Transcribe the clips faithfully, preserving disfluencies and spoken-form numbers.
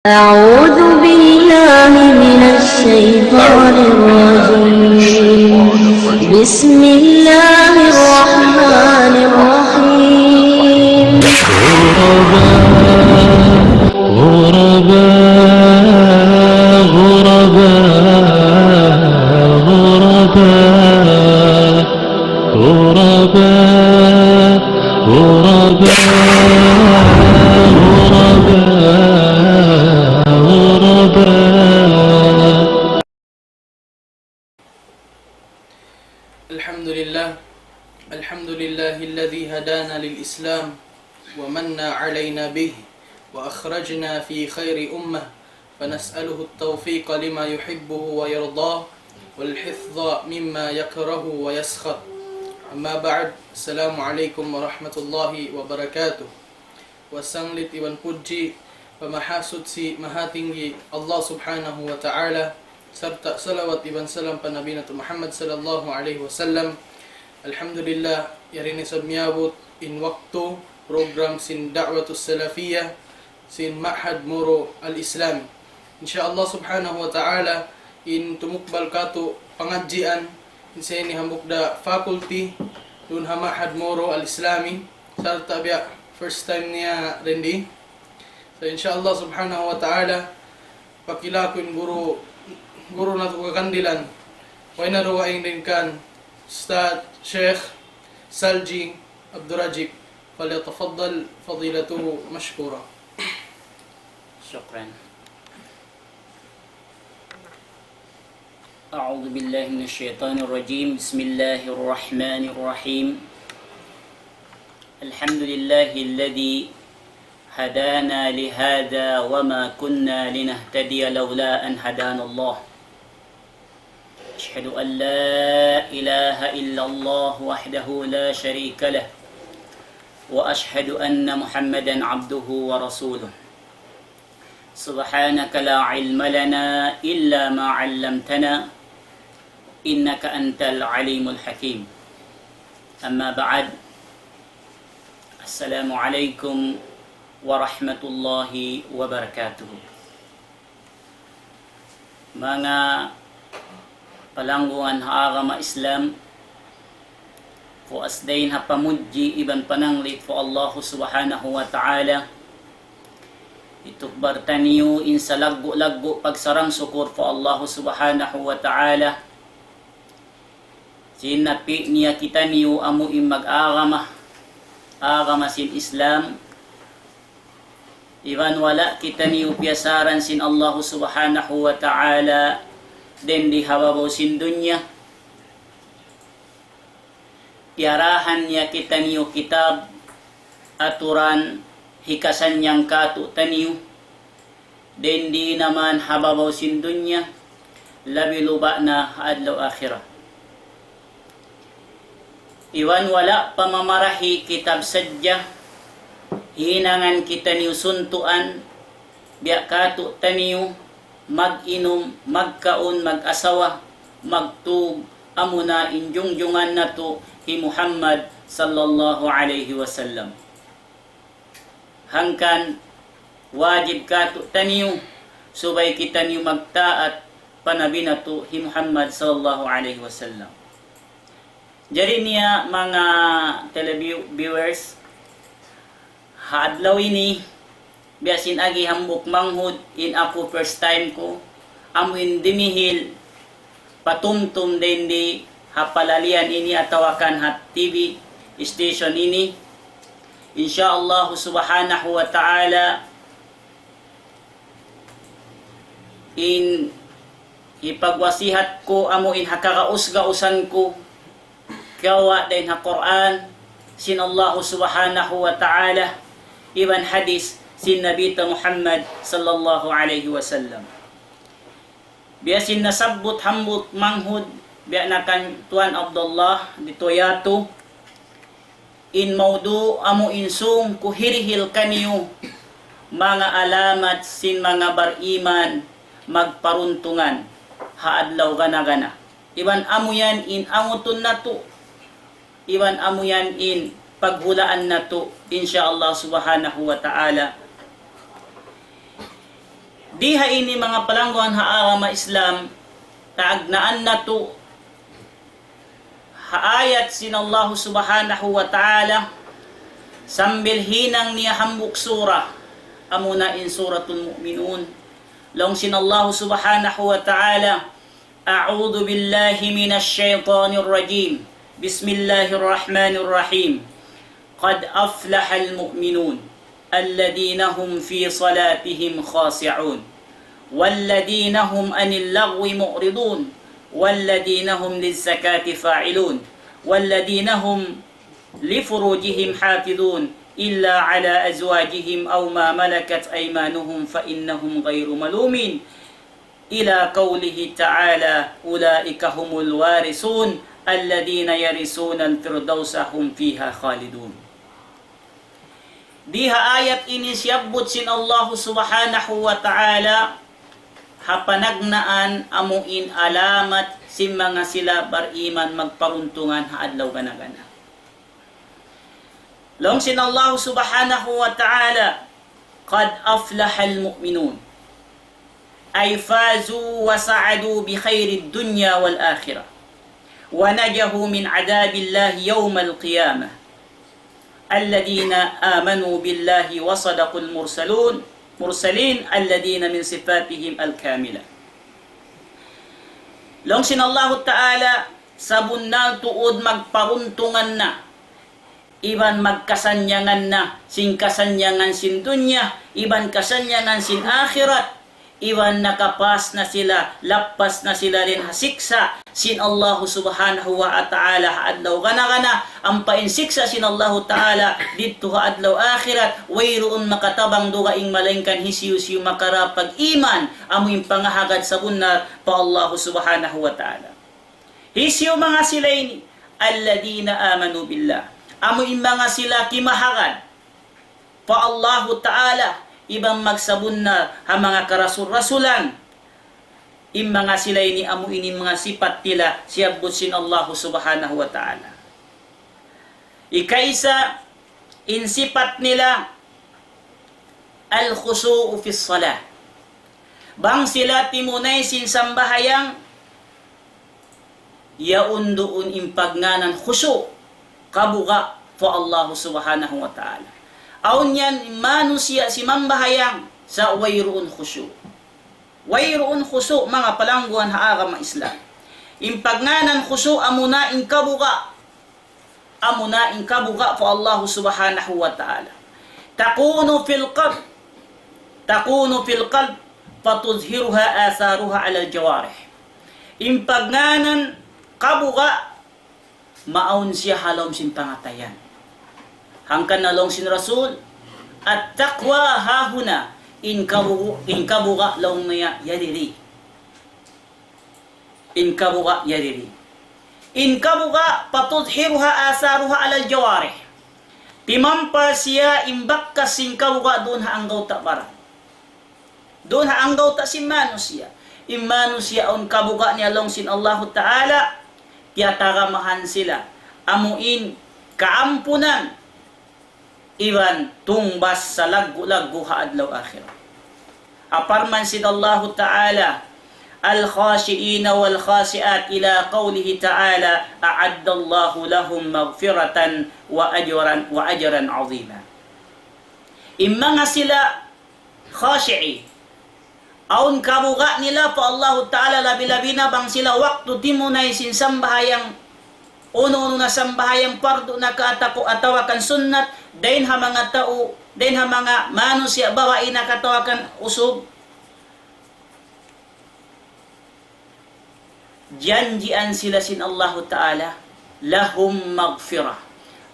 أعوذ بالله من الشيطان الرجيم. بسم الله الرحمن الرحيم. غرباء، غرباء، غرباء، غرباء. غرباء، غرباء، غرباء، غرباء. الحمد لله. الحمد لله الذي هدانا للإسلام ومن علينا به وأخرجنا في خير أمة، فنسأله التوفيق لما يحبه ويرضاه والحفظ مما يكره ويسخط. أما بعد، السلام عليكم ورحمة الله وبركاته. Wasanglit iban pudji pa Mahasuchi, Mahatinggi Allah Subhanahu wa Ta'ala, sarta' salawat iban salam pa Nabi natu' Muhammad sallallahu alayhi wasallam. Alhamdulillah, yari na isab miyabut in waktu program sin Da'watus Salafiyah sin Ma'had Moro Al-Islami. Insha Allah Subhanahu wa Ta'ala, in tumukbal katu' pangadjian, in sa ini hambuuk da faculty duun ha Ma'had Moro Al-Islami, sarta' biya' first time niya dindi. So, insha Allah Subhanahu wa Ta'ala, pakila ku in guru, guru natu' kakandilan, way na dugaing dayn kan Ustadh Sheikh Salji Abdul Rajib. فليتفضل فضيلته مشكورا. شكرا. أعوذ بالله من الشيطان الرجيم. بسم الله الرحمن الرحيم. الحمد لله الذي هدانا لهذا وما كنا لنهتدي لولا أن هدانا الله. أشهد أن لا إله إلا الله وحده لا شريك له، وأشهد أن محمدا عبده ورسوله. سبحانك لا علم لنا إلا ما علمتنا، إنك أنت العليم الحكيم. أما بعد، السلام عليكم ورحمة الله وبركاته. Manga palanggungan ha agama Islam, puas dayn ha pamudji iban pananglit pa Allahu Subhanahu wa Ta'ala, hitukbal taniyu in salaggu'-laggu' pagsarang-sukur pa Allahu Subhanahu wa Ta'ala, sin napi' niya kitaniyu amu in mag-agama, agama sin Islam, iban wala' kitaniyu piyasaran sin Allahu Subhanahu wa Ta'ala dindi ha babaw sin dunya. Piyarahan niya kitaniyu kitab, aturan, hikasannyang kātu'niyu, dindi naman ha babaw sin dunya, labi luba' na ha adlaw akhirat. Iban wala' pa mamarahi kitab sadja, hinangan kitaniyu suntuan, biya' kātu'niyu, mag-inum, magkaun, mag-asawa, magtūg, amuna in jungjungan natu' hi Muhammad sallallahu alayhi wasallam. Hangkan wajib kātu'niyu, subay kitaniyu magtaat pa Nabi natu' hi Muhammad sallallahu alayhi wasallam. Jari niya manga televiewers, ha adlaw ini, biya' sin agi hambuuk manghud, in aku first time ku, amu in dimihil, patumtum dindi ha palalian ini atawa kan ha T V station ini. Insya Allah Subhanahu wa Ta'ala, in hipagwasihat ku amu in ha kagaus-gausan ku, kiyawa' dayn ha Qur'an sin Allahu Subhanahu wa Ta'ala, iban hadith sin Nabi ta Muhammad sallallahu alayhi wasallam. Biya' sin nasabbut hambuuk manghud, biya' na kan Tuan Abdullah di Toyato, in mawdu' amu in sūng ku hirihil kaniyu, manga alamat sin manga bariman magparuntungan ha adlaw gana-gana. Iban amu yan in angutun natu', iban amu yan in paghulaan natu', insya Allah Subhanahu wa Ta'ala. Di ha ini manga palangguan ha agama Islam, taagnaan natu' ha ayat sin Allahu Subhanahu wa Ta'ala, sambil hinang niya hambuuk surah, amuna in Suratul Mu'minun. Laung sin Allahu Subhanahu wa Ta'ala, أعوذ بالله من الشيطان الرجيم. بسم الله الرحمن الرحيم. قد أفلح المؤمنون الذين هم في صلاتهم خاشعون والذين هم عن اللغو معرضون والذين هم للزكاة فاعلون والذين هم لفروجهم حافظون إلا على أزواجهم أو ما ملكت أيمانهم فإنهم غير ملومين إلى قوله تعالى أولئك هم الوارثون الذين يرثون الفردوس هم فيها خالدون. Di ha ayat ini siyabbut sin Allahu Subhanahu wa Ta'ala ha panagnaan amu in alamat sin manga sila bariman magparuntungan ha adlaw gana-gana. Laung sin Allahu Subhanahu wa Ta'ala, قد أفلح المؤمنون أي فازوا وسعدوا بخير الدنيا والآخرة ونجوا من عذاب الله يوم القيامة الذين آمنوا بالله وصدقوا المرسلون مرسلين الذين من صفاتهم الكاملة. Laung sin Allahu Ta'ala, sabunnal tuud magparuntungan na iban magkasannyangan na sin kasannyangan sin dunya, iban kasannyangan sin akhirat, iban nakapas na sila, lappas na sila dayn ha siksa' sin Allahu Subhanahu wa Ta'ala ha adlaw gana-gana. Ampa in siksa' sin Allahu Ta'ala didtu ha adlaw akhirat, wayruun makatabang dugaing malaingkan hisiyu-siyu makarā pag-iman, amu in pangahagad sabunnal pa Allahu Subhanahu wa Ta'ala. Hisiyu manga sila ini? الذين آمنوا بالله. Amu in manga sila kimahagad pa Allahu Ta'ala, iban magsabunnal ha manga karasul-rasulan. In manga sila ini amu ini manga sipat nila siyabbut sin Allahu Subhanahu wa Ta'ala. Ikaisa, in sipat nila, الخشوع في الصلاة. Bang sila timunay sin sambahayang, yaun duun in pagngānan khushu', kabuga' pa Allahu Subhanahu wa Ta'ala. Awn yan manusiya' simambahayang sa' wayruun khushu'. Wayruun khushu', manga palangguan ha agama Islam. In pagngānan khushu' amuna in kabuga'. Amuna in kabuga' pa Allahu Subhanahu wa Ta'ala. تكون في القلب، تكون في القلب فتظهرها آثارها على الجوارح. In pagngānan kabuga', maawn siya ha lawm sin pangatayan. Hangkan na laung sin Rasul, التقوى هاهنا, in kabu-, in kabuga' laung niya yadiri. In kabuga' yadiri. In kabuga', فتظهرها آثارها على الجوارح. Timampal siya in bakas sin kabuga' duun ha anggawta' baran. Duun ha anggawta' sin manusiya'. In manusiya' awn kabuga' niya laung sin Allahu Ta'ala, tiyatagamahan sila. Amu in kaampunan iban tungbas salaggu'-laggu' ha adlaw akhirat. Parman sin Allahu Ta'ala, الخاشعين والخاشعات إلى قوله تعالى أعد الله لهم مغفرة وأجرا، وأجرا عظيما. In manga sila khashi'i. Awn kabuga' nila pa Allahu Ta'ala labi-labi na bang sila waktu timunay sin sambahayang, unu-unu na sambahayang pardu na ka ataku-, atawa kan sunnat, dayn ha manga tau, dayn ha manga manusiya' babai na ka atawa kan usug. Janjian sila sin Allahu Ta'ala, لهم مغفرة.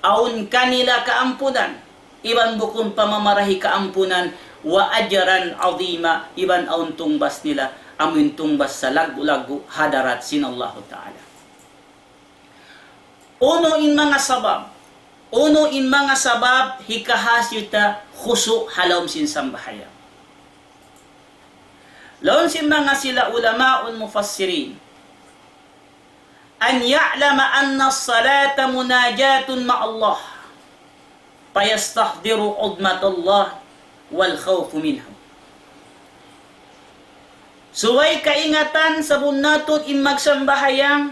Awn kanila kaampunan, iban bukun pamamarahi kaampunan, وأجرا عظيما, iban awn tungbas nila, amu in tungbas salaggu'-laggu' ha hadarat sin Allahu Ta'ala. Unu in manga sabab? Unu in manga sabab hikahasil ta khushu' ha lawm sin sambahayang? Laung sin manga sila ulamaul mufassirin, أن يعلم أن الصلاة مناجاة مع الله فيستحضر عظمة الله والخوف منه. Subay kaingatan sabunnal tuud in magsambahayang,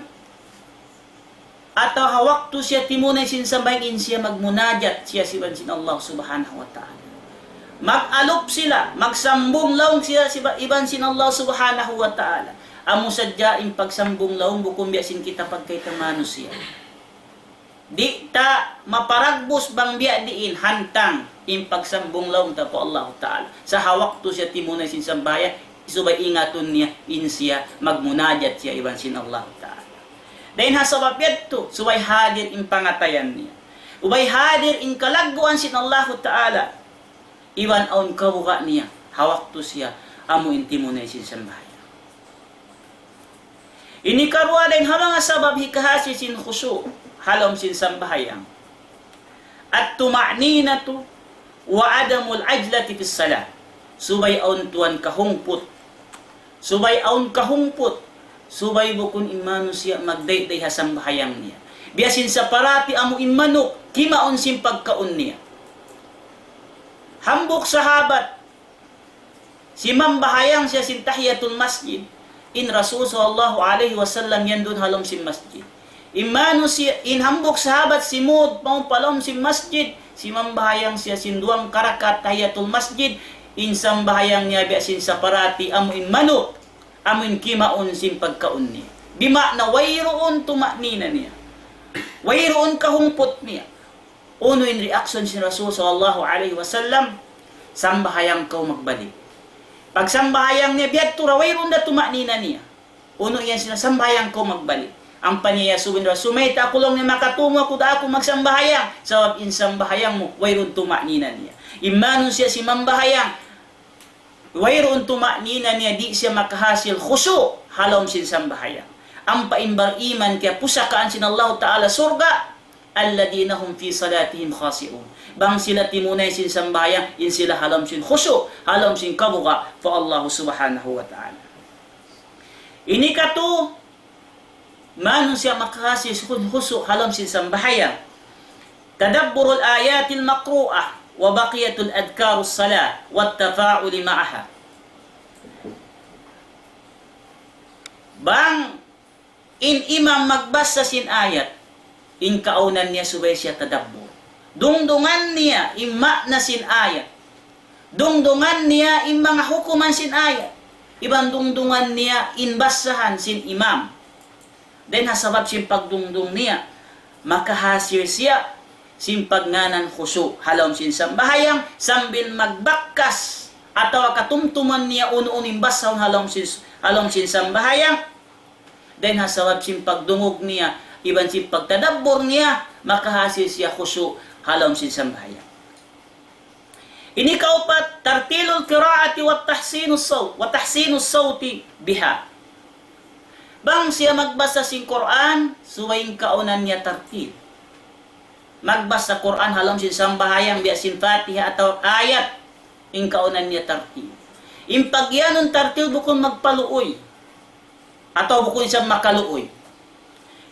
atawa ha waktu siya timunay sin sambahayang in siya magmunajat siya iban sin Allah Subhanahu wa Ta'ala. Mag-alup sila, magsambung laung sila siba-, iban sin Allah Subhanahu wa Ta'ala. Amu sadja in pagsambung laung bukun biya' sin kita pagkita manusiya'. Di' ta maparagbus bang biya' diin hantang in pagsambung laung ta pa Allah Ta'ala. Sa' ha waktu siya timunay sin sambahayang, subay ingatun niya in siya magmunajat siya iban sin Allah Ta'ala. Dayn ha sabab yadtu, subay hadir in pangatayan niya. Subay hadir in kalagguan sin Allah Ta'ala. Iban awn kabuga' niya, ha waktu siya amu in timunay sin sambahayang. Ini karuwa dayn ha manga sabab hikahasil sin khushu' ha lawm sin sambahayang. الطمأنينة وعدم العجلة في الصلاة. Subay awn tuwan kahungput. Subay awn kahungput. Subay bukun in manusiya' magdayday ha sambahayang niya. Biya' sin saparati amu in manuk, kimaun sin pagkaun niya. Hambuuk sahabat, simambahayang siya sin tahiyatul masjid. In Rasul sallallahu alayhi wasallam yan duun ha lawm sin masjid. In manusiya', in hambuuk sahabat simud mawn pa lawm sin masjid, simambahayang siya sin duwang karakaat tahiyatul masjid, in sambahayang niya biya' sin saparati amu in manuk, amu in kimaun sin pagkaun niya. Bima'na wayruun tuma'nina niya. Wayruun kahungput niya. Unu in reaction sin Rasul sallallahu alayhi wasallam? Sambahayang kaw magbalik. Pagsambahayang niya, biyadtu ra, wayruun da tuma'nina niya. Unu yan sila, sambahayang kaw magbalik. Ampa niya iyasubu in Rasul, mayta' aku laung niya makatū mu aku da aku magsambahayang. Sabab in sambahayang mu, wayruun tuma'nina niya. In manusiya' simambahayang, wayruun tuma'nina niya, di' siya makahasil khushu' ha lawm sin sambahayang. Ampa in bariman kiyapusakaan sin Allahu Ta'ala surga', الذين هم في صلاتهم خاشعون. Bang sila timunay sin sambahayang, in sila ha lawm sin khushu', ha lawm sin kabuga' pa Allah Subhanahu wa Ta'ala. Ini katu', manusiya' makahasil khushu' ha lawm sin sambahayang. تدبر الآيات المقروءة وبقية أذكار الصلاة والتفاعل معها. Bang in imam magbasa sin ayat, in kaunan niya subay siya tadabbur. Dungdungan niya in ma'na sin ayat. Dungdungan niya in manga hukuman sin ayat. Iban dungdungan niya in basahan sin imam. Dayn ha sabab sin pagdungdung niya, makahasil siya sin pagngānan khushu' ha lawm sin sambahayang sambil magbakkas atawa katumtuman niya unu-unu in basahun ha lawm sin, ha lawm sin sambahayang. Dayn ha sabab sin pagdungug niya, iban sin pagtadabbur niya, makahasil siya khushu' ha lawm sin sambahayang. Ini kaupat, ترتيل القراءة وتحسين الصوت، وتحسين الصوت بها. Bang siya magbasa sin Qur'an, subay in kaunan niya tartil. Magbasa Qur'an ha lawm sin sambahayang biya' sin Fatiha atawa ayat, in kaunan niya tartil. In pagiyanun tartil bukun magpaluuy. Atawa bukun isab makaluuy.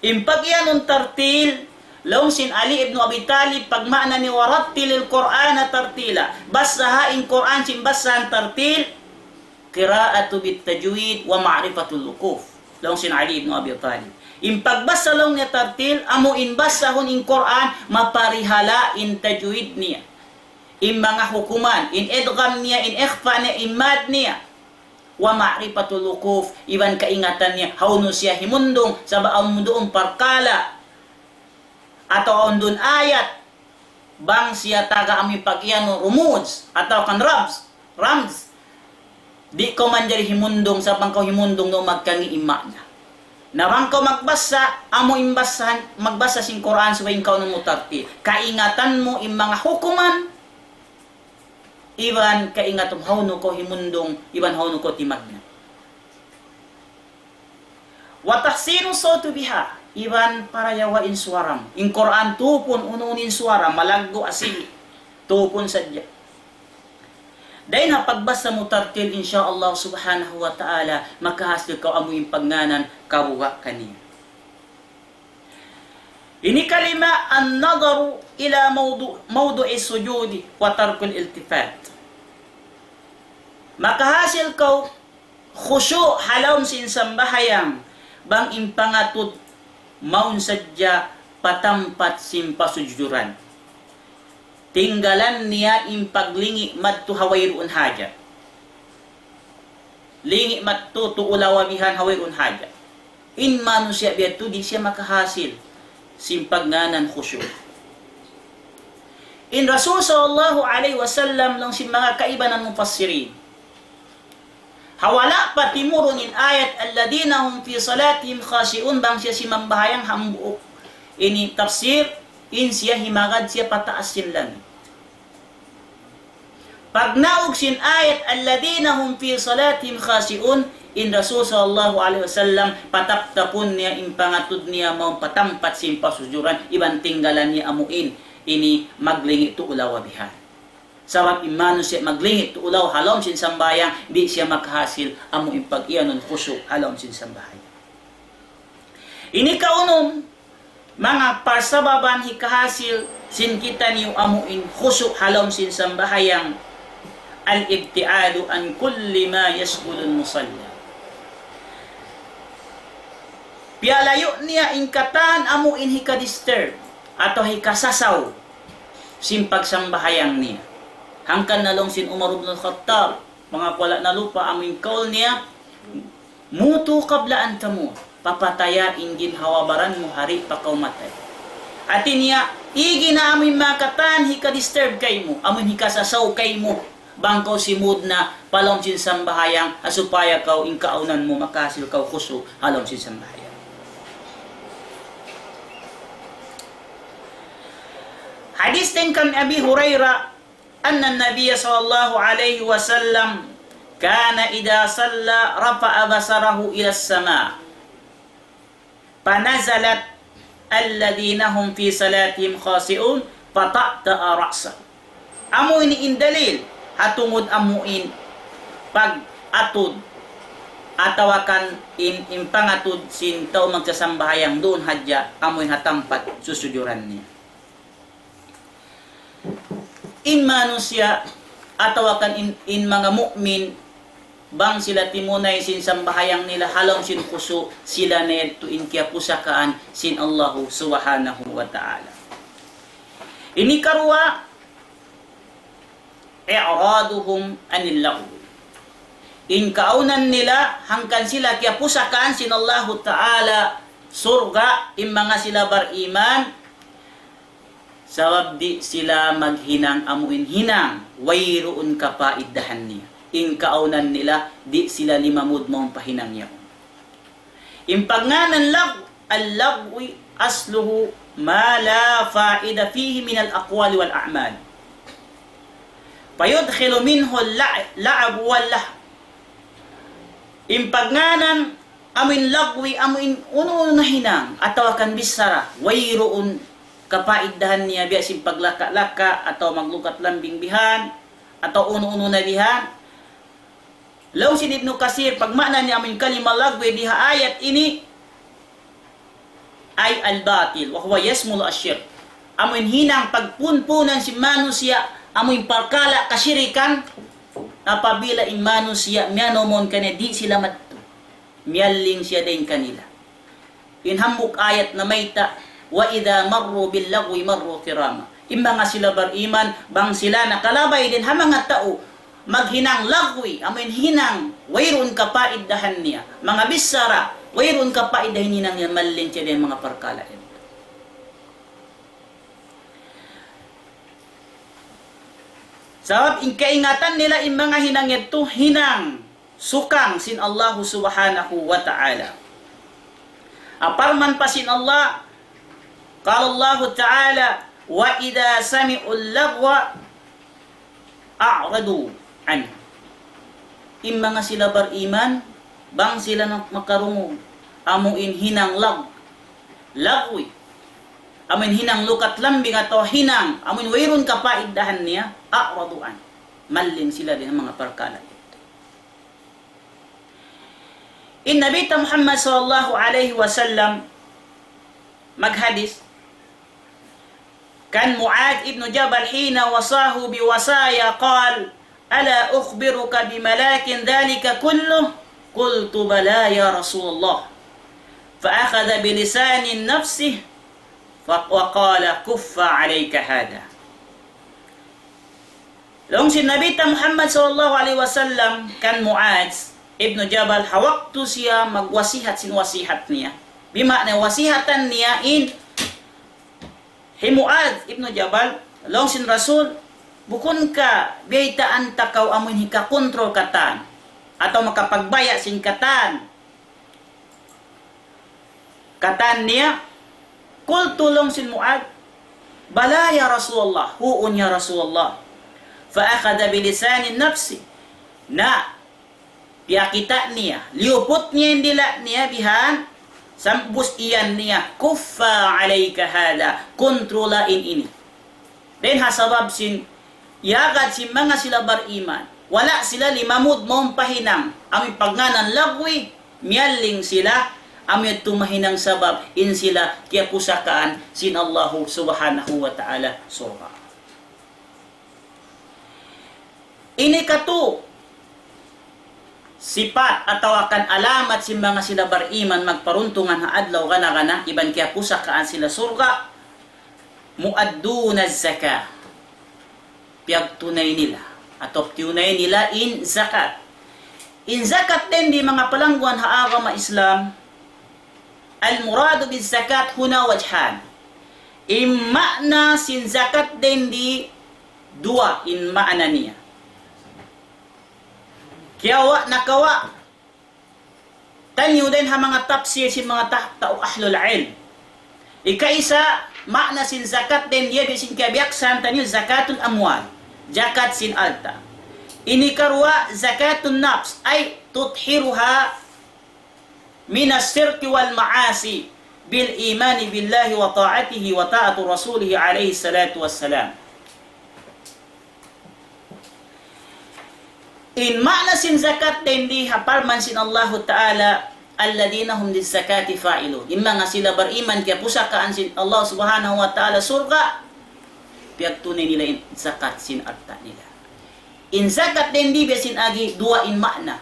In pagiyanun tartil, laung sin Ali ibn Abi Talib, pagmaana niya ورتل القرآن ترتيلا. Basaha in Qur'an sin basahan tartil, قراءة بالتجويد ومعرفة الوقوف. Laung sin Ali ibn Abi Talib. In pagbasa laung niya tartil, amu in basahun in Qur'an, maparihala' in tajwid niya. In manga hukuman, in idgham niya, in ikhfa niya, in mad niya. ومعرفة الوقوف, iban kaingatan niya, hawnu siya himundung, sabab awn duun parkala', atawa awn duun ayat, bang siya taga amu in pagiyanun rumuz, atawa kan ramz, ramz, di' kaw manjari himundung, sabab bang kaw himundung, duun magkangi' in ma'na. Na bang kaw magbasa, amu in basahan, magbasa sin Qur'an subay in kaw na mu tartil. Kaingatan mu in manga hukuman, iban kaingatan mu hawnu kaw himundung, iban hawnu kaw timagna'. وتحسين الصوت بها, iban parayawa in suwara mu. In Qur'an tupun, unu-unu in suwara, malaggu' asili. Tupun sadja. Dayn ha pagbasa mu tartil, insya Allah subhanahu wa ta'ala, makahasil kaw amu in pagngānan kabuga' kaniya. Ini kalima, النظر إلى موضع، موضع السجود وترك الالتفات. Makahasil kaw Khushu' ha lawm sin sambahayang, bang in pangatud mawn sadja pa tampat sin pasujuran. Tinggalan niya in paglingi' madtu ha wayruun hajat. Lingi' madtu tuulawa bihan ha wayruun hajat. In manusiya' biya' tu di' siya makahasil sin pagngānan khushu'. In Rasul sallallahu alayhi wasallam laung sin manga kaibanan mufassirin. Ha wala' pa timurun in ayat الذين هم في صلاتهم خاشعون, bang siya simambahayang hambuuk. Ini tafsir, in siya himagad siya pataas sin langit. Pagnaug sin ayat الذين هم في صلاتهم خاشعون, in Rasul sallallahu alayhi wasallam pataptapun niya in pangatud niya mawn pa tampat sin pasujuran, iban tinggalan niya amu in, ini maglingi' tuulawa bihan. Sabab in manusiya' maglingi' tuulawa ha lawm sin sambahayang, di' siya makahasil amu in pag-iyanun khushu' ha lawm sin sambahayang. Ini kaunum, manga parsababan hikahasil sin kitaniyu amu in khushu' ha lawm sin sambahayang, الابتعاد عن كل ما يشغل المصلى. Piyalayu' niya in katan amu in hika-disturb atawa hikasasaw sin pagsambahayang niya. Hangkan na laung sin Umar ibn al-Khattab, manga kuwala na lupa amu in kaul niya, موتوا قبل أن تموتوا. Papataya in ginhawa-baran mu hari pa kaw matay. Hati niya, igi na amu in manga katan hika-disturb kaymu, amu in hikasasaw kaymu. Bang kaw simud na pa lawm sin sambahayang, ha supaya kaw in kaawnan mu makahasil kaw khushu' ha lawm sin sambahayang. Hadis dayn kan Abi Hurairah, أن النبي صلى الله عليه وسلم كان إذا صلى رفع بصره إلى السماء فنزلت الذين هم في صلاتهم خاشعون فطأطأ رأسه. Amu ini in dalil, ha tungud amu in pag-atud, atawa kan in, in pangatud sin tau magsasambahayang duun hadja, amu in ha tampat susujuran niya. In manusiya', atawa kan in, in manga mu'min, bang sila timunay sin sambahayang nila ha lawm sin khushu', sila na yadtu in kiyapusakaan sin Allahu Subhanahu wa Ta'ala. Ini karuwa, إعراضهم عن اللغو. In kaawnan nila, hangkan sila kiyapusakaan sin Allahu Ta'ala surga', in manga sila bariman, sabab di' sila maghinang amu in hinang wayruun kapaiddahan niya. In kaawnan nila, di' sila limamud mawn pa hinang yaun. In pagngānan lagw, اللغو أصله ما لا فائدة فيه من الأقوال والأعمال. فيدخل منه اللع-، اللعب واللهو. In pagngānan amu in lagwi, amu in unu-unu na hinang, atawa kan bichara, wayruun kapaiddahan niya biya' sin paglaka-laka, atawa maglukat lambing bihan, atawa unu-unu na bihan. Laung sin Ibnu Kasir, pagmaana niya amu in kalima lagwi di ha ayat ini, أي الباطل، وهو يشمل الشرك. Amu in hinang pagpunpunan sin manusiya', amu in parkala' kasirikan, apabila in manusiya' miyanu mawn kaniya di' sila madtu. Miyalling siya dayn kanila. In hambuuk ayat namayta', وإذا مروا باللغو مروا كراما. In manga sila bariman, bang sila nakalabay dayn ha manga tau maghinang lagwi, amu in hinang wayruun kapaiddahan niya, manga bichara wayruun kapaiddahan hinang niya, malling siya dayn ha manga parkala' yan. Sabab in kaingatan nila in manga hinang yadtu hinang sukang sin Allahu Subhanahu wa Ta'ala. Parman pa sin Allah, قال الله تعالى: وإذا سمعوا اللغو أعرضوا عنه. In manga sila bariman, bang sila na makarungug amu in hinang lag-, lagwi, amu in hinang lukat lambing atawa hinang amu in wayruun kapaiddahan niya, أعرضوا عنه. Malling sila dayn ha manga parkala' yadtu. In Nabi ta Muhammad sallallahu alayhi wasallam maghadis kan Muadh ibn Jabal hina wasahu biwasaya qal, ألا أخبرك بملاك ذلك كله؟ قلت بلى يا رسول الله. فأخذ بلسان نفسه ف-، وقال كف عليك هذا. Laung sin Nabi ta Muhammad sallallahu alayhi wasallam kan Muadz ibn Jabal, ha waktu siya magwasihat sin wasihat niya. Bima'na wasihatan niya in, hi Muadz ibn Jabal, laung sin Rasul, bukun ka biyaytaan ta kaw amun hikakontrol katan, atawa makapagbaya' sin katan. Katan niya, قلت, laung sin Muadz, بلى يا رسول الله, huun ya Rasulullah. فأخذ بلسان نفسه. Na, piyakita' niya, liyuput niya in dila' niya bihan, sambus iyan niya, كف عليك هذا, kontrola in ini. Dayn ha sabab sin yagad sin manga sila bariman, wala' sila limamud mawn pa hinang, amu in pagngānan lagwi, miyalling sila, amu yadtu mahinang sabab in sila kiyapusakaan sin Allahu Subhanahu wa Ta'ala surga'. Ini katu' sipat atawa kan alamat sin manga sila bariman magparuntungan ha adlaw gana-gana iban kiyapusakaan sila surga', مؤدون الزكاة. Piyagtunay nila, atawa tiyunay nila in zakat. In zakat dayn di manga palangguan ha agama Islam, المراد بالزكاة هنا وجهان. In ma'na sin zakat dayn di duwa in ma'na niya. Kiyawa', nakawa' taniyu dayn ha manga tafsir sin manga ta-, tau ahlul ilm. Ikaisa, ma'na sin zakat dayn di biya' sin kiyabiyaksahan taniyu, zakatul amwal, zakat sin alta'. Ini karuwa, zakatun nafs, ay تطهرها من الشرك والمعاصي بالإيمان بالله وطاعته وطاعة رسوله عليه الصلاة والسلام. In ma'na sin zakat dayn di ha parman sin Allahu Ta'ala, الذين هم للزكاة فاعلون. In manga sila bariman kiyapusakaan sin Allah Subhanahu wa Ta'ala surga', piyagtunay nila in zakat sin alta' nila. In zakat dayn di biya' sin agi duwa in ma'na.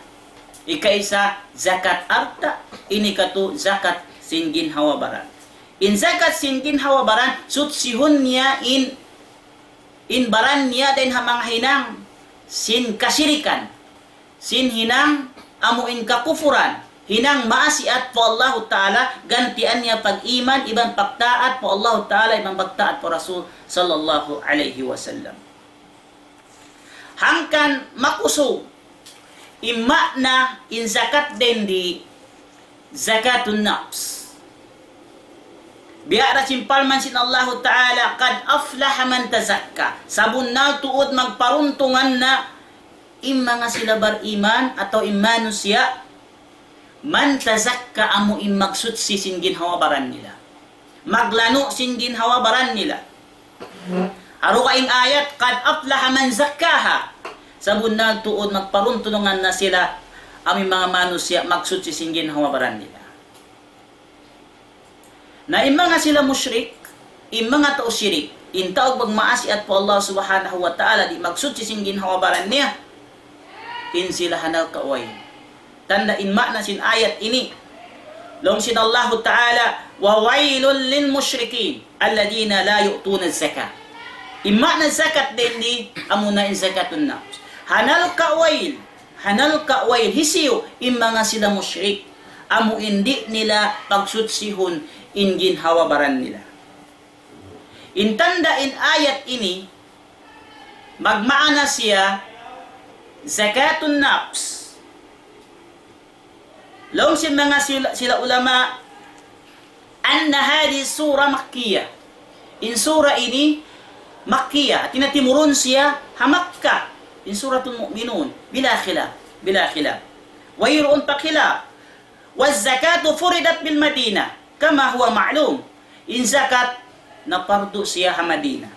Ikaisa zakat alta', ini katu' zakat sin ginhawa-baran. In zakat sin ginhawa-baran, sutsihun niya in, in baran niya dayn ha manga hinang sin kasirikan, sin hinang amu in kakufuran, hinang maasiat pa Allahu Ta'ala, gantian niya pag-iman iban pagtaat pa Allahu Ta'ala iban pagtaat pa Rasul sallallahu alayhi wasallam. Hangkan makusug in ma'na in zakat dayn di, zakatun nafs. Biya' da sin parman sin Allahu Ta'ala, قد أفلح من تزكى. Sabunnal tuud magparuntungan na in manga sila bariman atawa in manusiya', من تزكى, amu in magsutsi sin ginhawa-baran nila. Maglanu' sin ginhawa-baran nila. Ha dugaing ayat, قد أفلح من زكاها. Sabunnal tuud magparuntungan na sila, amu in manga manusiya' magsutsi sin ginhawa-baran nila. Na in manga sila mushrik, in manga tau shirik, in tau magmaasiat pa Allah Subhanahu wa Ta'ala, di' magsutsi sin ginhawa-baran niya, in sila ha narka' way. Tanda' in ma'na sin ayat ini. Laung sin Allahu Ta'ala, وويل للمشركين الذين لا يؤتون الزكاة. In ma'na zakat dayn di, amuna in zakatun nafs. Ha narka' wayl, ha narka' wayl, hisiyu, in manga sila mushrik. Amu in di' nila pagsutsihun in ginhawa-baran nila. In tanda' in ayat ini, magmaana siya, zakatun nafs. Laung sin manga sila, sila ulama, أن هذه السورة مكية. In sura ini Makkiyah, hāti niya timurun siya ha Makkah. In Suratul Mu'minun, بلا خلاف, بلا خلاف. Wayruun pa khilaf. والزكاة فرضت بالمدينة كما هو معلوم. In zakat, napardu siya ha Madina.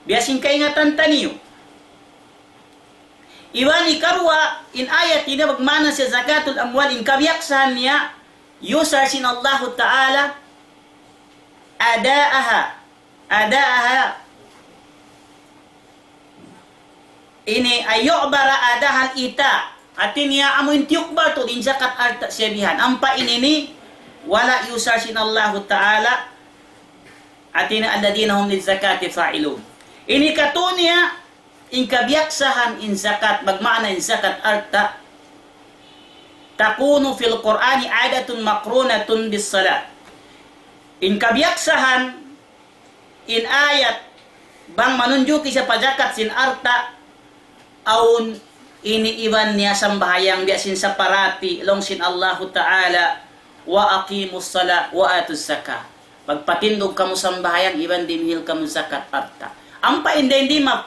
Biya' sin kaingatan taniyu. Iban ikaruwa, in ayat ini magmaana siya zakatul amwal, in kabiyaksahan niya, yusal sin Allahu Ta'ala, أداءها, أداءها, ini أن يعبر أداءها الإيتاء. Hati niya amu in tiyukbal tuud in zakat alta' siya bihan. Ampa ini ini, wala' iyusal sin Allahu Ta'ala, hati niya الذين هم للزكاة فاعلون. Ini katu' niya, in kabiyaksahan in zakat, magmaana in zakat alta', تكون في القرآن عادة مقرونة بالصلاة. In kabiyaksahan, in ayat, bang manunjuki siya pa zakat sin alta', awn ini iban niya sambahayang biya' sin saparati, laung sin Allahu Ta'ala, وأقيموا الصلاة وآتوا الزكاة. Magpatindug kamu sambahayang iban dimihil kamu zakat alta'. Ampa in dayn di ma-,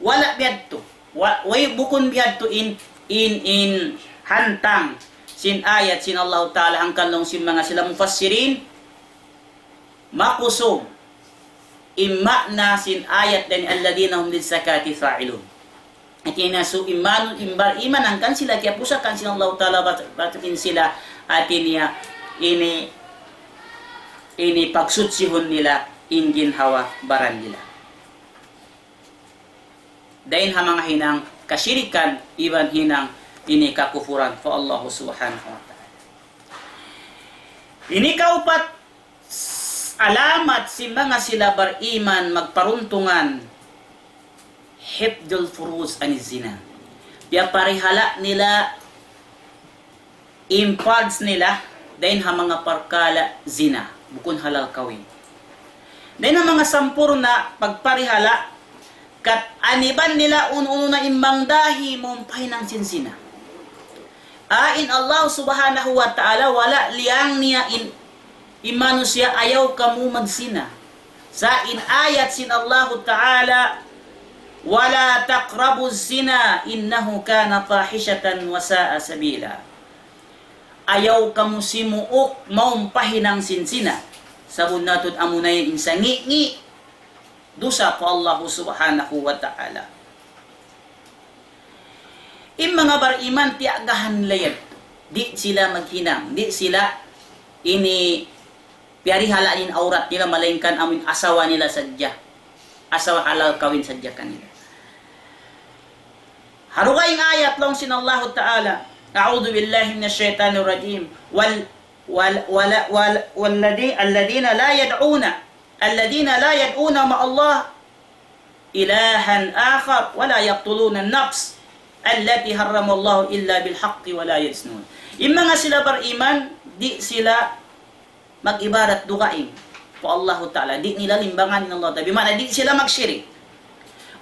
wala' biyadtu. Wa-, way bukun biyadtu in, in, in hantang sin ayat sin Allahu Ta'ala hangkan laung sin manga sila mufassirin, makusug in maana sin ayat dayn الذين هم للزكاة فاعلون. Hati niya, so, iman, in bariman hangkan sila kiyapusakaan sin Allahu Ta'ala bat-, bat-, in sila, hati niya, ini, ini pagsuchihun nila in ginhawa-baran nila. Dayn ha manga hinang kasirikan, iban hinang ini kakufuran pa Allahu Subhanahu wa Ta'ala. Ini kaupat, alamat sin manga sila bariman magparuntungan, حفظ الفروج عن الزنا. Piyaparihala' nila in farj nila dayn ha manga parkala' zina, bukun halal kawin. Dayn ha manga sampurna' pagparihala', kat aniban nila unu-unu na in mangdahi mawn pa hinang sin zina. A, in Allah Subhanahu wa Ta'ala wala' liyang niya in, in manusiya' ayaw kamu magzina. Sa' in ayat sin Allahu Ta'ala, ولا تقربوا الزنا إنه كان فاحشة وساء سبيلا. Ayaw kamu simuuk mawn pa hinang sin zina. Sabunnal tuud amuna yan in sangi'-ngi' dusa pa Allahu Subhanahu wa Ta'ala. In manga bariman tiyagahan nila yan. Di' sila maghinang, di' sila ini piyarihala' in awrat nila, malaingkan amu in asawa nila sadja. Asawa halal kawin sadja kanila. Ha dugaing ayat laung sin Allahu Ta'ala, أعوذ بالله من الشيطان الرجيم. وال-، وال-، وال-، وال-، والذي-، الذين لا يدعون، الذين لا يدعون مع الله إلها آخر ولا يقتلون النفس التي حرم الله إلا بالحق ولا يزنون. In manga sila bariman, di' sila mag-ibadat dugaing pa Allahu Ta'ala. Di' nila limbangan in Allah Ta'ala. Bimaana di' sila magsirik.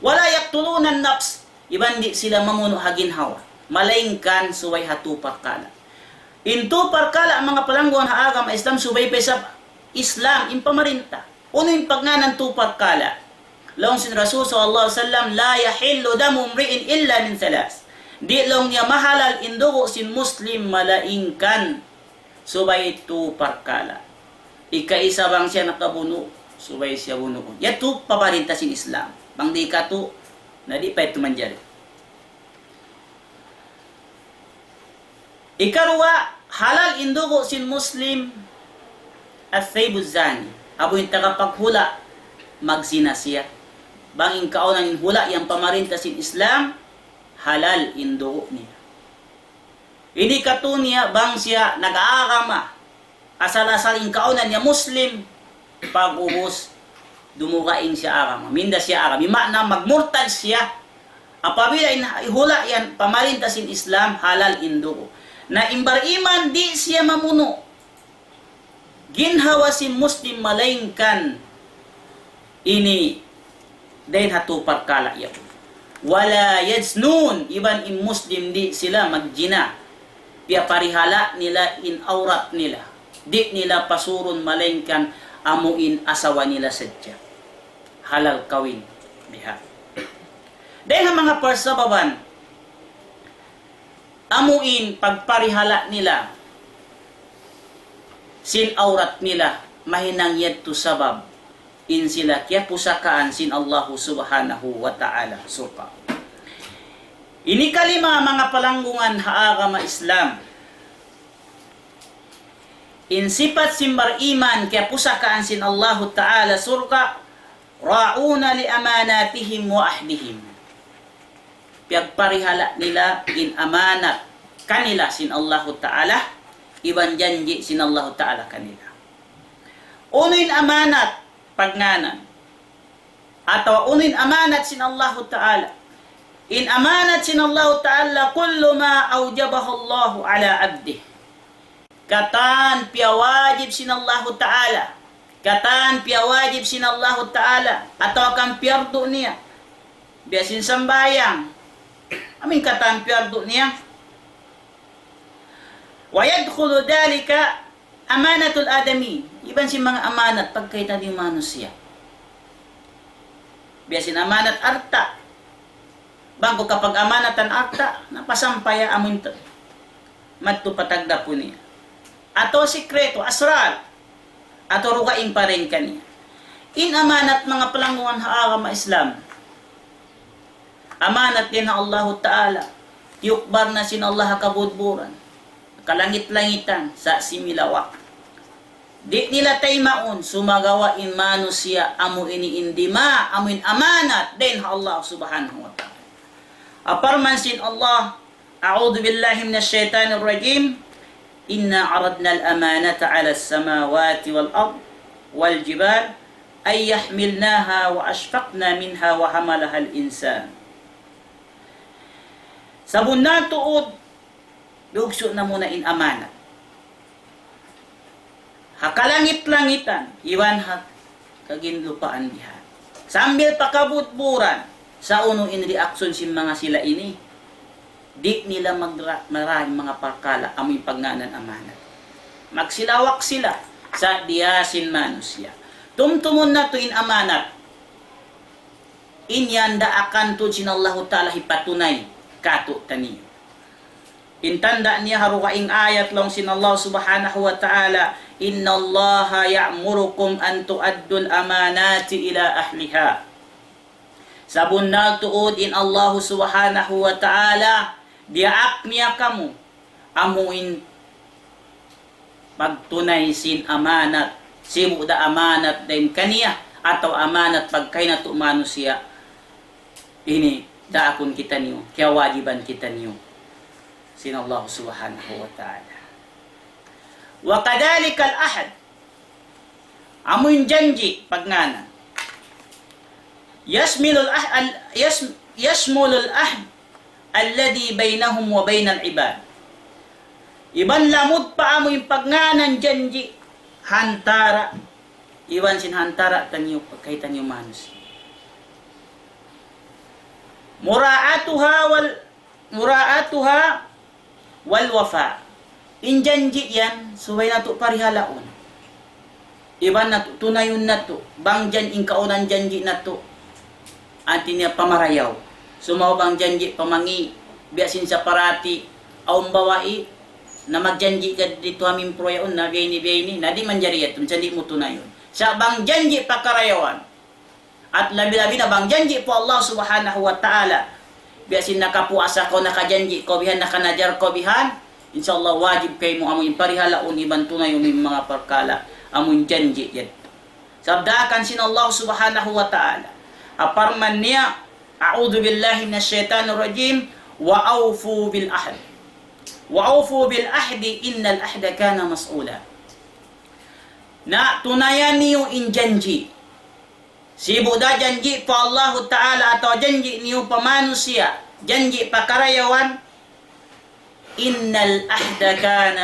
ولا يقتلون النفس. Iban di' sila mamunu' ha ginhawa. Malaingkan subay ha tū parkala'. In tū parkala', manga palangguan ha agama Islam, subay pa isab Islam, in pamarinta. Unu in pagngānan tū parkala'? Laung sin Rasul sallallahu alayhi wasallam, لا يحل دم امرئ إلا من ثلاث. Di' laung niya mahalal in dugu' sin Muslim malaingkan subay tū parkala'. Ikaisa bang siya nakabunu', subay siya bunuun. Yadtu pamarinta sin Islam. Bang di' katu', na di' pa yadtu manjari. Ikaruwa, halal in dugu' sin Muslim, الثيب الزاني. Amu in tagapaghula', magzina siya. Bang in kaawnan in hula' yan pamarinta sin Islam, halal in dugu' niya. Ini katu' niya bang siya nag-aagama, asal-asal in kaawnan niya Muslim, pag'ubus dumugaing siya agama, minda siya agama. Bimaana magmurtad siya. Apabila in hula' yan pamarinta sin Islam, halal in dugu'. Na in bariman di' siya mamunu' ginhawa sin Muslim malaingkan ini dayn ha tū parkala' yaun. ولا يزنون, iban in Muslim di' sila magjina. Piyaparihala' nila in awrat nila. Di' nila pasurun malaingkan amu in asawa nila sadja. Halal kawin biha. Dayn ha manga parsababan, amu in pagparihala' nila sin awrat nila, mahinang yadtu sabab in sila kiyapusakaan sin Allahu Subhanahu wa Ta'ala surga'. Ini kalima, manga palanggungan ha agama Islam. In sipat sin bariman kiyapusakaan sin Allahu Ta'ala surga', راعون لأماناتهم وعهدهم. piyagparihala' nila in amanat kanila sin Allahu Ta'ala, iban janji' sin Allahu Ta'ala kanila. Unu in amanat pagngānan? Atawa unu in amanat sin Allahu Ta'ala? In amanat sin Allahu Ta'ala, كل ما أوجبه الله على عبده. Katan piyawajib sin Allahu Ta'ala. Katan piyawajib sin Allahu Ta'ala. Atawa kan piyardu niya. Biya' sin sambahayang. Amu in katan piyardu niya. ويدخل ذلك أمانة الآدميين. Iban sin manga amanat pagkaitan sin manusiya'. Biya' sin amanat alta'. Bang kaw kapag-amanatan alta', na pasampay amu in t-, madtu pa tagdapu niya. Atawa sikreto, asrar. Atawa dugaing pa dayn kaniya. In amanat manga palanggungan ha agama Islam. Amanat yan ha Allahu Ta'ala. Tiyukbal na sin Allah ha kabudburan. Kalangit-langitan, sa' similawak. Di' nila taymaun, sumagawa' in manusiya' amu ini in dima, amu in amanat dayn ha Allah Subhanahu wa Ta'ala. Parman sin Allah, أعوذ بالله من الشيطان الرجيم. إنا عرضنا الأمانة على السماوات والأرض والجبال أن يحملنها وأشفقن منها وحملها الإنسان. Sabunnal tuud, dugsu' namu' na in amanat. Ha kalangit-langitan, iban ha kaginlupaan bihan. Sambil pa kabudburan, sa' unu in reaction sin manga sila ini, di' nila magra-, marayaw in manga parkala' amu in pagngānan amanat. Magsilawak sila, sa' diya sin manusiya'. Tumtumun natu' in amanat. In yan daakan tuud sin Allahu Ta'ala hipatunay kātu'niyu. In tanda' niya ha dugaing ayat laung sin Allah Subhanahu wa Ta'ala, إن الله يأمركم أن تؤدوا الأمانات إلى أهلها. Sabunnal tuud in Allah Subhanahu wa Ta'ala, diyaak niya kamu, amu in pagtunay sin amanat, sibu' da amanat dayn kaniya, atawa amanat pagkahi natu' manusiya', ini daakun kitaniyu, kiyawajiban kitaniyu sin Allah Subhanahu wa Ta'ala. وكذلك العهد. Amu in janji' pagngānan. يشمل العه-، ال-، يشم-، يشمل العهد الذي بينهم وبين العباد. Iban lamud pa amu in pagngānan janji' ha antara', iban sin ha antara' taniyu, pagkahi taniyu manusiya'. مراعاتها وال-، مراعاتها والوفاء. In janji' yan, subay natu' parihalaun. Iban natu', tunayun natu'. Bang jan-, in kaawnan janji' natu', hāti niya pamarayaw. Sumagawa' bang janji' pamangi', biya' sin sa parati, awn babai, na magjanji' ka didtu ha amin pruwayaun na biya' ini, biya' ini, na di' manjari yadtu, minsan di' mu tunayun. Sa' bang janji' pakarayawan, at labi-labi na bang janji' pa Allah Subhanahu wa Ta'ala. Biya' sin nakapuasa kaw, nakajanji' kaw bihan, nakanadar kaw bihan. Insya Allah wajib kaymu amu in parihalaun iban tunayun in manga parkala' amu in janji' yadtu. Sabab daakan sin Allah Subhanahu wa Ta'ala. Parman niya, أعوذ بالله من الشيطان الرجيم. وأوفوا بالعهد. وأوفوا بالعهد إن العهد كان مسؤولا. Na tunaya niyu in janji'. Sibu' da janji' pa Allahu Ta'ala atawa janji' niyu pa manusiya', janji' pakarayawan, إن العهد كان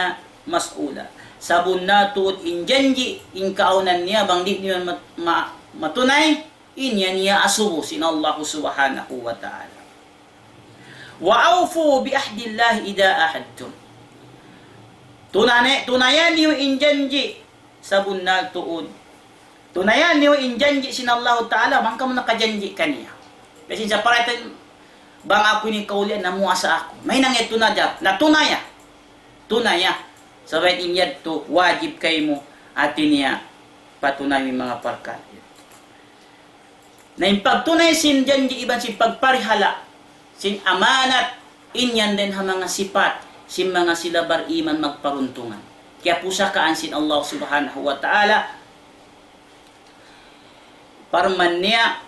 مسؤولا. Sabunnal tuud in janji', in kaawnan niya bang di' niyu ma-, ma-, matunay, in yan niya asubu sin Allahu Subhanahu wa Ta'ala. وأوفوا بعهد الله إذا عاهدتم. Tunane-, tunaya niyu in janji' sabunnal tuud. Tunaya niyu in janji' sin Allahu Ta'ala, bang kamu nakajanji' kaniya. Biya' sin sa parati, bang aku ini kaulian, namuasa aku. Mahinang yadtu na da, na tunaya. Tunaya. Sabab in yadtu, wajib kaymu, hāti niya, patunay in manga parkala'. Na in pagtunay sin janji' iban sin pagparihala' sin amanat, in yan dayn ha manga sipat sin manga sila bariman magparuntungan. Kiyapusakaan sin Allah Subhanahu wa Ta'ala. Parman niya,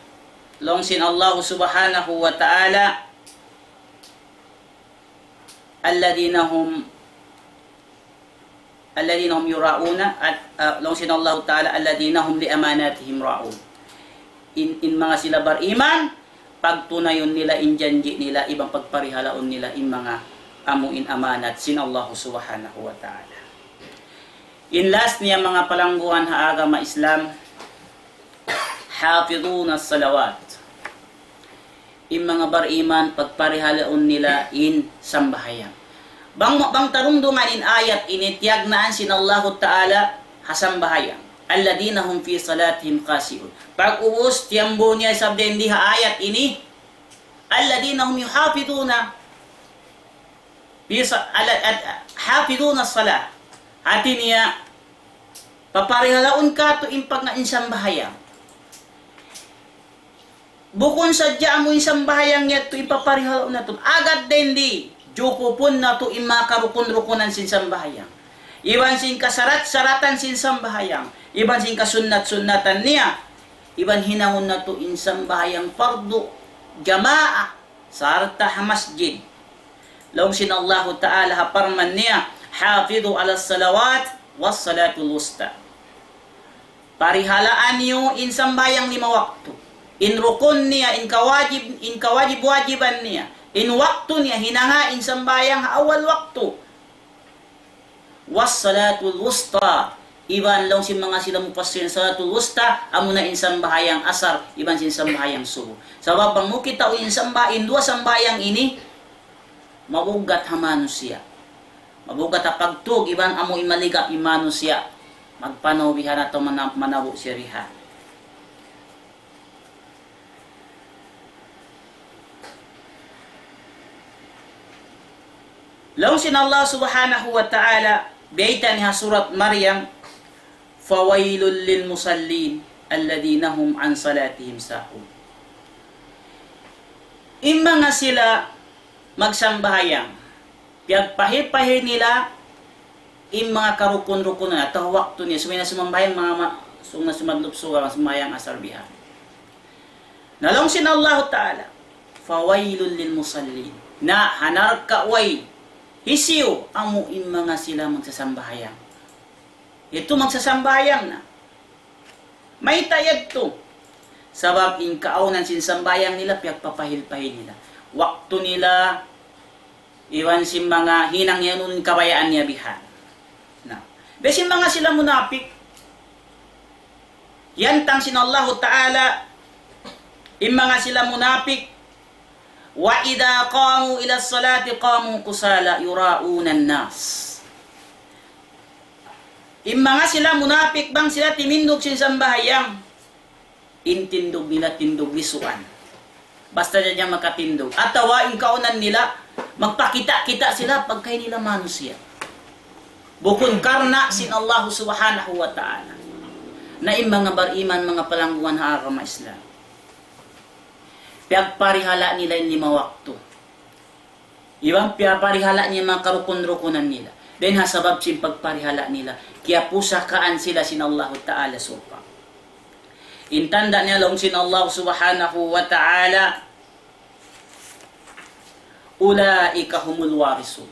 laung sin Allah Subhanahu wa Ta'ala, الذين هم الذين هم يراءون, at, ah, laung sin Allahu Ta'ala, الذين هم لأماناتهم راعون. In, in manga sila bariman, pagtunayun nila in janji' nila, iban pagparihalaun nila in manga amu in amanat sin Allahu Subhanahu wa Ta'ala. In last niya, manga palangguan ha agama Islam, حافظون الصلوات. In manga bariman, pagparihalaun nila in sambahayang. Bang, bang ta dungdungan in ayat ini, tiyagnaan sin Allahu Ta'ala ha sambahayang. الذين هم في صلاتهم خاشعون. Pag'ubus, tiyambu niya isab dayn di ha ayat ini, الذين هم يحافظون في ص-، على، على، يحافظون الصلاة. Hati niya, paparihalaun katu' in pagngān in sambahayang. Bukun sadja amu in sambahayang yadtu in paparihalaun natu'. Agad dayn di, jukupun natu' in manga karukun-rukunan sin sambahayang. Iban sin kasarat-saratan sin sambahayang. Iban sin kasunnat-sunnatan niya. Iban hinangun natu' in sambahayang fardu jamaa sarta' ha masjid. Laung sin Allahu Ta'ala ha parman niya, حافظوا على الصلوات والصلاة الوسطى. Parihalaan niyu in sambahayang lima waktu. In rukun niya, in kawajib, in kawajib-wajiban niya. In waktu niya, hinanga in sambahayang ha awal waktu. والصلاة الوسطى. Iban laung sin manga sila mufassir, salatul wusta, amuna in sambahayang asar, iban sin sambahayang subuh. Sabab bang mu kitaun in samba-, in duwa sambahayang ini, mabugat ha manusiya'. Mabugat ha pagtug, iban amu in maligap in manusiya'. Magpanaw bihan atawa mana-, manabu' siya bihan. Laung sin Allah Subhanahu wa Ta'ala, bayta' niya ha surat Maryam, فويل للمصلين الذين هم عن صلاتهم ساهون. In manga sila magsambahayang, piyagpahil-pahil nila in manga karukun-rukunan atawa waktu niya, subay na sumambahayang manga ma-, sung na sumadlup suga, sambahayang asar bihan. Na laung sin Allahu Ta'ala, فويل للمصلين. Na, ha narka' way, hisiyu, amu in manga sila magsasambahayang. Yadtu magsasambahayang na. Mayta' yadtu? Sabab in kaawnan sin sambahayang nila, piyagpapahil-pahil nila. Waktu nila, iban sin manga hinang yan, kabayaan niya bihan. Na. Biya' sin manga sila munapik, yantang sin Allahu Ta'ala, in manga sila munapik, وإذا قاموا إلى الصلاة قاموا كسالى يراءون الناس. In manga sila munapik bang sila timindug sin sambahayang, in tindug nila tindug lisuan. Basta sadja makatindug. Atawa in kaawnan nila, magpakita'-kita' sila pagkahi nila manusiya'. Bukun karna' sin Allah Subhanahu wa Ta'ala. Na in manga bariman, manga palangguan ha agama Islam, piyagparihala' nila in lima waktu. Iban piyaparihala' niya manga karukun-rukunan nila. Dayn ha sabab sin pagparihala' nila, kiyapusakaan sila sin Allahu Ta'ala surga'. In tanda' niya laung sin Allah Subhanahu wa Ta'ala, أولئك هم الوارثون.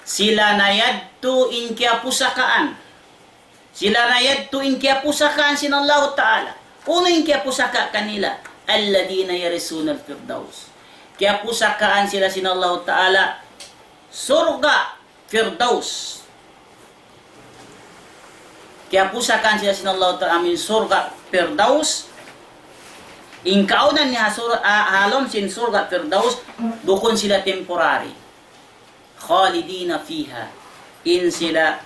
Sila na yadtu in kiyapusakaan. Sila na yadtu in kiyapusakaan sin Allahu Ta'ala. Unu in kiyapusaka kanila? الذين يرثون الفردوس. Kiyapusakaan sila sin Allahu Ta'ala surga' Firdaus. Kiyapusakaan sila sin Allahu Ta'ala amu in surga' Firdaus. In kaawnan niya ha sur-, ha, ha lawm sin surga' Firdaus, bukun sila temporary. خالدين فيها. In sila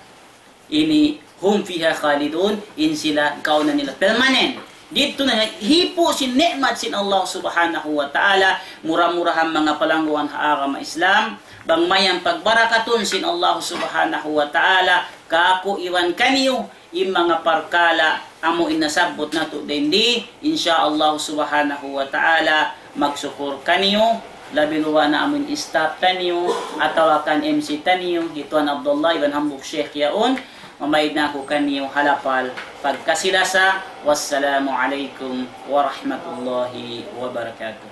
ini هم فيها خالدون, in sila kaawnan nila permanent. Didtu na hipu' sin ni'mat sin Allah Subhanahu wa Ta'ala, mura-murahan manga palangguan ha agama Islam, bang mayan pagbarakatun sin Allah Subhanahu wa Ta'ala, kāku' iban kaniyu, in manga parkala' amu in nasabbut natu' dayn di, insya Allah Subhanahu wa Ta'ala, magsukur kaniyu, labi luba na amu in staff taniyu, atawa kan M C taniyu, hi Tuan Abdullah iban hambuuk sheikh yaun, mamaid na aku kaniyu ha lapal pagkasi-lasa. Wassalamu alaykum warahmatullahi wabarakatuh.